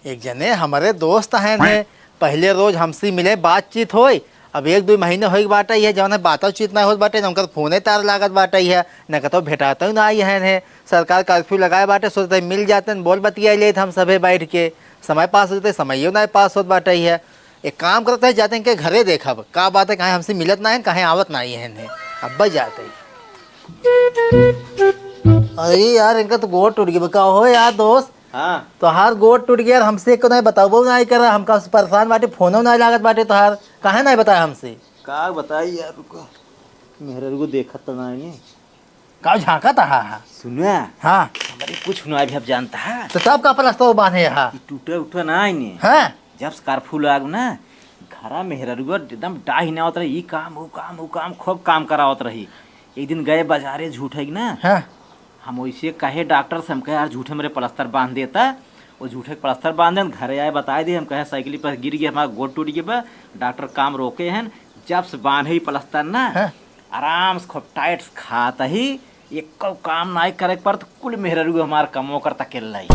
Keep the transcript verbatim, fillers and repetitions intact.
एक जने हमरे दोस्त हैं ने, पहिले रोज हमसे मिले, बातचीत होई। अब एक दुइ महीने होइक बाटइ है, जौन है बातचीत नाहीं होत बाटइ, न उनकर फोने तार लागत बाटइ है, न कतौ भेटातउ नाहीं है ने। सरकार कर्फ्यू लगाए बाटइ, सोचत है मिल जातेन, बोल बतियाइ लेत हम सभे बैठ के, समय पास हो जतइ, समइयो नाहीं पास होत बाटइ है। एक काम करत है, जाते इनके घरे देखब, का बात है, काहे हमसे मिलत नाहीं, काहे आवत नाहीं है ने। अब्बइ जाते। अरे यार, इनका तो गोड़ टूट गया। का हो यार दोस्त? हाँ। तोहार गोड़ टूट गया यार, हमसे एको नाहीं बतावबो नाहीं करा, हमका से परेशान बाटे, फोनो नाहीं लागत बाटे तोहार, काहे नाहीं बताया हमसे? का बताई यार, रुको, मेहररुआ देखत तो नाहीं है। का झांकत हा? सुना। हाँ। हमरे कुछ ना अभी अब जानता है। तो तब का प्लास्टर बांधे हा? ई टूटे उठे नाहीं ने। हाँ। जब से कर्फ्यू लाग ना, घरा मेहररुआ एकदम डाही ना आवत रही, ई काम, ऊ काम, ऊ काम, खूब काम करावत रही। एक दिन गए बाजारे झूठे के ना, हाँ। हम वैसे कहे डॉक्टर से, हम कहे, "यार, झूठे मेरे प्लास्टर बांध देता।" वो झूठे के प्लास्टर बांध देन, घरे आए बताए दे, हम कहे, "साइकिल पर गिर गए, हमारा गोड़ टूट गया बा, डॉक्टर काम रोके हैं।" जब से बांधे ही प्लास्टर ना, हाँ। आराम से खूब टाइट से खात ही, एको काम नाहीं करे के पड़त, कुल मेहररुआ हमार कमो करत अकेल्ला ही।